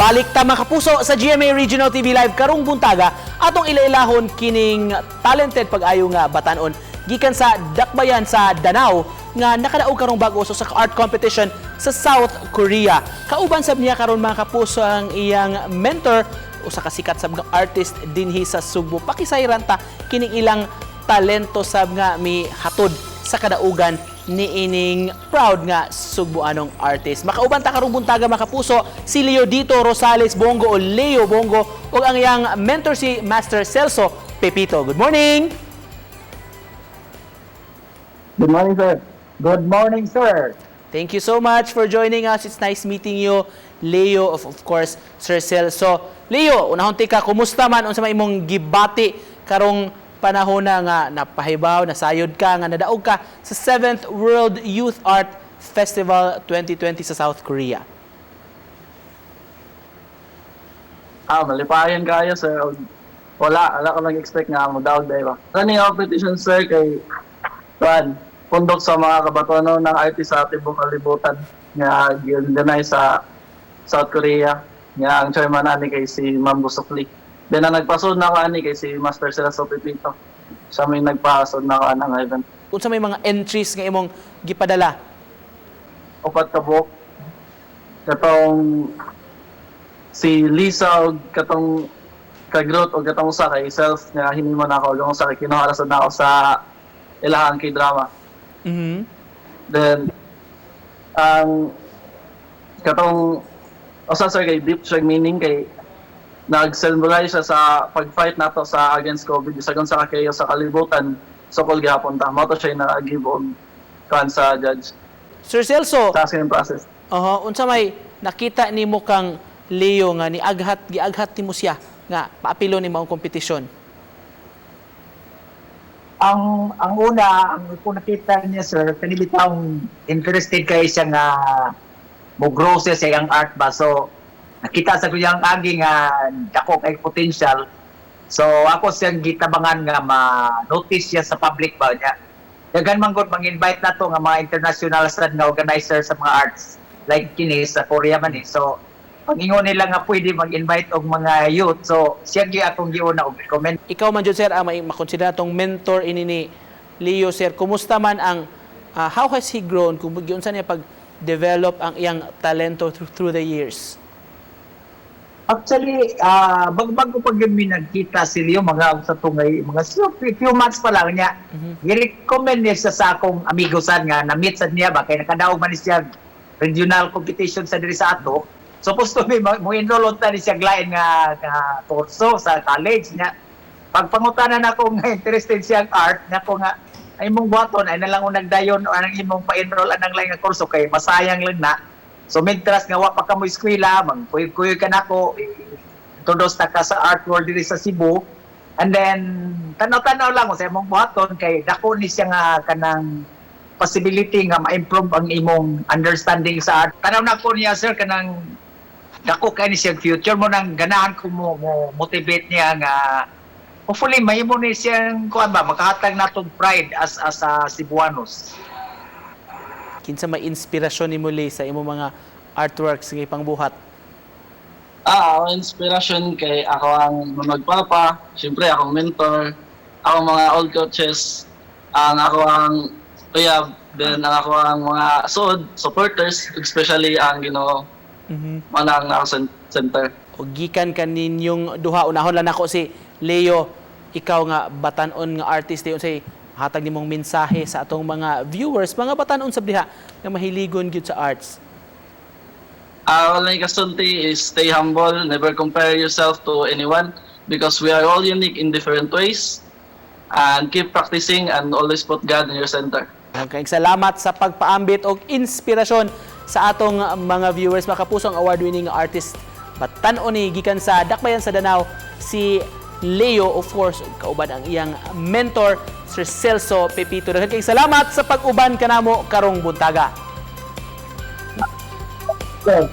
Balik ta, mga kapuso, sa GMA Regional TV Live karong buntaga, atong ilailahon kining talented pag-ayo nga batanon gikan sa Dakbayan sa Danao nga nakadaog karong bag-o sa art competition sa South Korea. Kauban sab niya karon, mga kapuso, ang iyang mentor, usa ka sikat sab nga artist dinhi sa Sugbo. Pakisayran ta kining ilang talento sab nga mihatod sa kadaugan niining proud nga Sugboanong artist. Makauban ta karong buntaga, mga kapuso, si Leo Dito Rosales Bongo o Leo Bongo ug ang iyang mentor, si Master Celso Pepito. Good morning! Good morning, sir. Good morning, sir. Thank you so much for joining us. It's nice meeting you, Leo, of course, Sir Celso. Leo, unahon tika, kumusta man, unsa may imong gibati karong panahon na nga napahibaw, nasayod ka nga nadaog ka sa 7th World Youth Art Festival 2020 sa South Korea? Ah, malipayan kayo, sir. Wala ko nag-expect nga mo daog dahil ba. Running competition, sir, kay kuan, pundok sa mga kabatono ng artist sa tibuok kalibutan nga gi-organize sa South Korea nga ang chairman ani kay si Ma'am Busokli. Then ang nagpasod na ako ani kay si Master Celso Pepito. Siya may nagpasod na ako anang event. Unsa may mga entries nga imong gipadala? Upat ka buok. Katong si Lisa og katong kagrot og katong usa kay self nga hinimo na ako og usa kay kinuha ra sad nako sa ilahang K-drama. Then ang katong usa, sir, kay deep siya meaning kay nag-symbolize siya sa pag-fight nato sa against COVID bisag unsa ka kayo sa kalibutan, sukol gihapon ta. Mao to siya na-give og kuan sa judge Sir Celso, sa asking process. Oho, unsa may nakita nimo kang Leo nga ni aghat giaghat nimo siya nga paapilo ni maong kompetisyon? Ang una, ang kung nakita niya, sir, kani bitawng interested kay siya nga mo grow siya sa iyang art ba. So nakita sa kuyang agi nga dako kay potential. So ako siyang gitabangan nga ma-notice siya sa public ba niya. Daghan man gud mang-invite na to nga mga international sad nga organizer sa mga arts like kini sa Korea man eh. So pag-ingon nila nga pwede mag-invite og mga youth. So siya gyud akong giuna og recommend. Ikaw man jud, sir, ang may makonsidera tong mentor ini ni Leo, sir. Kumusta man ang how has he grown, kung giunsa niya pag develop ang iyang talento through the years? Actually, bago pag yun mi nagkita si Leo, mga sa tungay, mga few months pa lang niya, i-recommend niya siya sa akong amigo sad nga, na-meet sad niya ba, kay nakadaog man ni siya regional competition sa diri sa ato. Supposed to be, mo enroll unta ni siya lain nga kurso sa college niya. Pagpangutanan ako nga interested siya ang art, nako nga, ay imong buhaton, ay nalang nagdayon o anang imong pa-enroll anang lain nga kurso kay masayang lang na. So mentras nga wa pa ka mo eskwela, magkuyog-kuyog ka nako, introduce ta ka sa art world diri sa Cebu. And then tanaw-tanaw lang sa imong buhaton kay dako ni siya nga kanang possibility nga ma-improve ang imong understanding sa art. Tanaw na ko niya, sir, kanang dako kay ni siya future mo nang ganahan ko mo motivate niya nga hopefully mahimo ni siyang kuan ba, makahatag natong pride as a Cebuanos. Kinsa may inspirasyon nimo, Leo, sa imong mga artworks nga ipangbuhat? Ah, ang inspiration kay ako ang magpapa, siyempre akong mentor, akong mga old coaches, ang ako ang uyab, then ang ako ang mga suod, supporters, especially ang Ginoo. Manang ako center. O gikan kaninyong duha, unahon lang nako si Leo. Ikaw nga batan-on nga artist, unsay hatag nimong mensahe sa atong mga viewers, mga batan-on sa diha nga mahiligon gyud sa arts? Ah, uh, kasulti is stay humble, never compare yourself to anyone because we are all unique in different ways. And keep practicing and always put God in your center. Maraming salamat sa pagpaambit og inspirasyon sa atong mga viewers. Makapusong award-winning artist batan-on ni gikan sa Dakbayan sa Danao, si Leo, of course, kauban ang iyang mentor, Sir Celso Pepito. Daghang kayong salamat sa pag-uban kanamo karong buntaga. Sir.